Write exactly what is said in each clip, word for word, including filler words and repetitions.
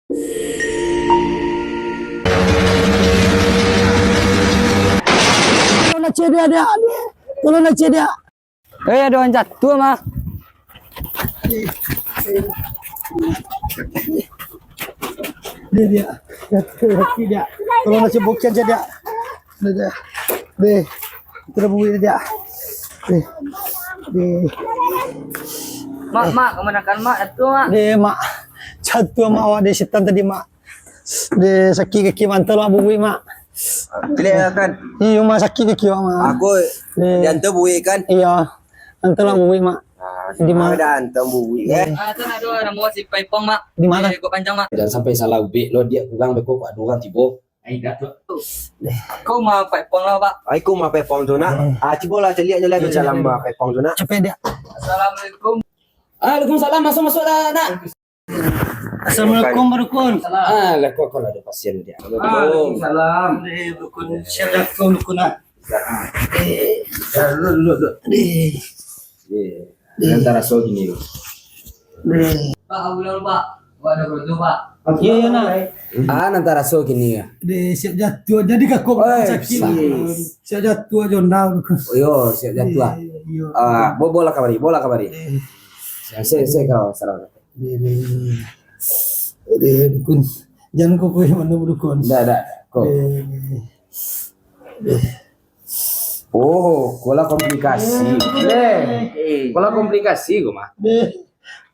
Tolong lah cediak, Diak. Tolong lah cediak. Eh, ado urang jatuah, Mak. Deh, Diak. Jatuah kaki, Diak. Tolong lah cediak, Diak. Deh, Diak. Deh. Itu dah bunyi, Diak. Deh. Deh. Mak, Mak, kamanakan, Mak? Jatuah, Mak. Deh, Mak. Jatuah, Mak, awak deh setan tadi, Mak. Deh, sakik kaki, mantel, Mak, bubuik, Mak. Pilih kan? Iyo, Mak, sakik kaki, Mak. Aku Deh. Diantar bubuik kan? Iyo. Mantel, Mak, bubuik, Mak. Ah, di mana? Dah antar bubuik, eh. Ah, tu ado namo si Paipong, Mak. Di mana? Di Gok Panjang, Mak. Jangan sampai salah ubek lo, Diak, kurang beko kok ado urang tibo. Ai, dah tu. Kau mah Paipong lah, Pak. Ai, kau mah Paipong tu, nak. Eh. Ah, cubolah caliak je lah dalam Paipong tu, nak. Capek, Diak. Assalamualaikum. Waalaikumsalam, masuk, masuk dah, nak. Assalamualaikum, Pak Dukun. Ah, lah, kau, kau lah ada pasien dia. Waalaikumsalam. Eh, Dukun, siap dah kau, Dukun, ah. Eh, dah, duduk, duduk, duduk. Eh. Eh. Nanti raso gini, Pak. Eh. Pak, aku dulu, Pak. Wah, ada beruntung, Pak. Iya, iya, nak. Ah, nanti raso gini ya. Deh, siap jatuh. Jadi kaki kau Oi, sakit. Siap jatuh aja, Dukun. Oh, yo, siap jatuh, ah. Iya, iya. Ah, bo-, bola kabari, bola kabari. Eh. Saya, saya, saya kalau salah. Deh, deh. Deh, Dukun. Jangan kau kau yang mana, Dukun? Ndak, ndak. Kau. Deh, deh. Deh. Oh, kola komplikasi. Deh. Kola komplikasi kau mah. Deh.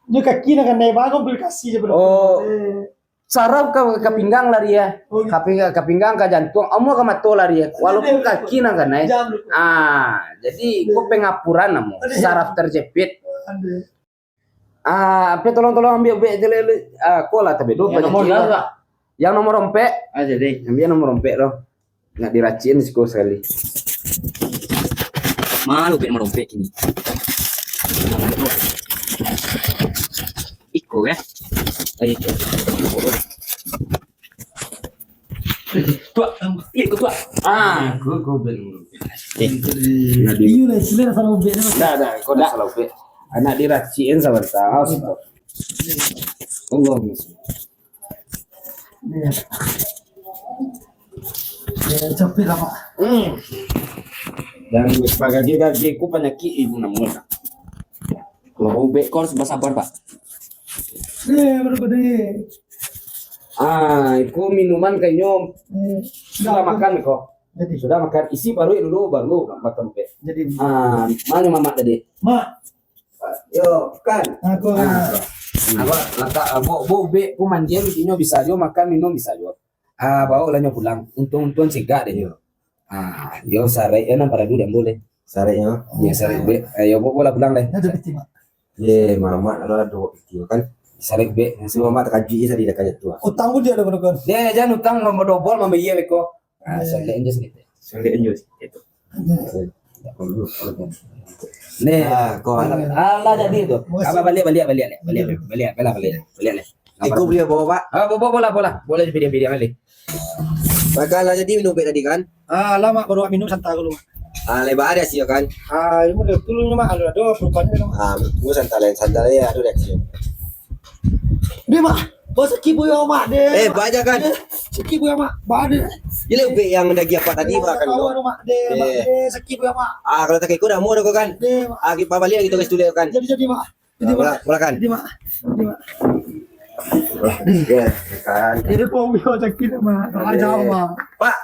Nyo kaki nak kanai, baa komplikasi je, Dukun. Oh. Deh. Saraf ka, ka pinggang lari ya. Oh, gitu. Ka pinggang, ka pinggang, ka jantuang, amuah ka mato lari ya. Walaupun kaki nak kanai. Jangan, Dukun. Ah, jadi kau pengapuran namo. Deh. Saraf terjepit. Aduh. Ah, ape tolong, tolong ambiak ubek je, le, le. Ah, ko lah tabedo. Yang nomor berapa? Yang nomor ompek. Ah, jadi. Ambiak nomor ompek tu. Nak diracikin siko sakali. Malu ubek nomor ompek kini. Iko, eh. Ai, iko. Tuak, iko, Tuak. Ah, ko, ko, ben. Eh, nah, di- Iyo lah, sini lah salah ubek. Dah, dah, ko dah salah ubek. Anak diracikin sabanta. Awas, Tuak. Allahumma sholli. Iya. Ya, capek lah, Pak. Hmm. Dan pagage-gage ko panyakik ibu namuah. Kalau ubek ko harus basabar, Pak. Eh, baru gede. Ah, iko minuman kayaknyo Eh, sudah dah, makan iko. Jadi. Sudah makan, isi paruik dulu, baru makan ubek. Jadi. Ah, ma nyo mamak tadi? Mak. Yo, kan. Aku, ah. Ah, apa, latak, ah, bo, bo ubek ko mandian, inyo bisa juo, makan, minum bisa juo. Ah, bawa lah nyo pulang. Untuang-untuang cegak deh nyo. Ah, yo, sarek yo, nan paradu dek ambo leh. Sarek yo. Yo, sarek ubek. Eh, yo, bo, bo lah pulang leh. Ada piti, Mak. Ye, mamak, kalau ada piti kan. Sarek ubek. Si mamak takajuik je tadi dah kaya tu, ah. Utang pun dia ada, Dukun. Ye, jan utang, mambadobol, mambayia beko. Ah, solek je sakik. Solek je sakik tu. Nih, ah, ko alah, alah jadi tu. Apa baliak, baliak, baliak, baliak, baliak, baliak, baliak, baliak. Iko baliak bawa, Pak. Ah, bawa, bawa, bola, bola. Bola di pilihan-pilihan balik. Maka lah jadi minum ubek tadi kan? Ah, lama baru minum santai dulu. Ah, lebar ada sih kan? Ah, ilmu dia dulu, Mak, kalau ada perubahannya dong. Ah, gua santai lain, santai ya, ada reaksi. Deh, Mak. Bos, sakik buya, Mak, deh. Eh, banyak kan? Deh, sakik buya, Mak. Banyak. Gila, ubek yang daging apa tadi, Mak, kan, Mak, Mak, deh, Mak, deh, sakik buya, Mak. Ah, kalau tak ikut dah, mau dah kau kan? Deh, Mak. Ah, kita balik kita ke studio kan? Jadi, jadi, Mak. Jadi, Mak. Mulakan. Jadi, Mak. Jadi, Mak. Ya, kan. Jadi, kau buya sakik, Mak. Aja, Mak. Pak.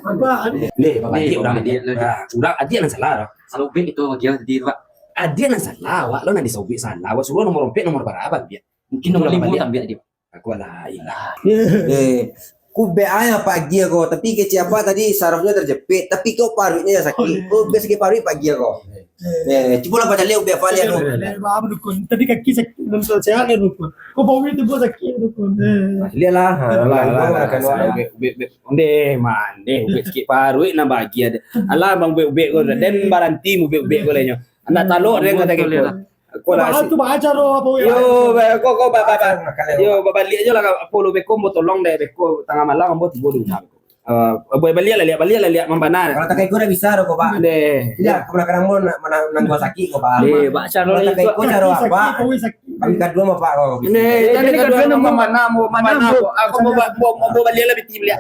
Apa? Ni, Pak, adiak urang, adiak. Urang, adiak nan salah, dah. Salah ubek itu, dia tadi, Pak. Adiak nan salah, awak lo nan disaubek salah. Awak suruah nomor ompek, nomor barapa, biak? Mungkin nomor limo tambah dia. Aku lah ilah. Eh, ku bek aja pagi aku, tapi kecil apa tadi sarafnya terjepit, tapi kau paruiknya yang sakit. Oh, iya. Kau bek sakit paruik pagi aku. Eh, cuba lah baca lihat ubek apa lihat tu. Eh, maaf, Dukun. Tadi kaki sakit, belum sehat ya, Dukun. Kau bau itu buat sakit, Dukun. Eh. Lihat lah. Alah, alah, alah, alah. Ubek, ubek, ubek. Ondeh, mandeh, ubek sakit paruik nan bahagia deh. Alah, bang ubek-ubek kau, den baranti ubek-ubek kau lainnya. Anak talok dia kata gitu. Aku lah. Mahal tu, baca doh, apa yo, ba-, kau, kau, ba-, ba-, ba-, yo, babaliak je lah, apa lu beko, mau tolong deh, beko, tangah malam, ambo tibo di rumah. Eh, ba-, baliak lah, lihat, baliak lah, lihat, mambana. Kalau tak ikut dah bisa doh, kau, Pak. Deh. Tidak, kau nak kadang mau nak, nak, nak gua sakit, kau, Pak. Deh, baca doh. Kalau tak ikut, cara apa? Sakit, kau sakit. Kami kaduo mah, Pak, kalau Ini, Jadi tadi kaduo kaduo mah mah. Mana, mau Mana, mana, Bu? mau. Aku mau ba-, mau, mau balik lah piti beliak.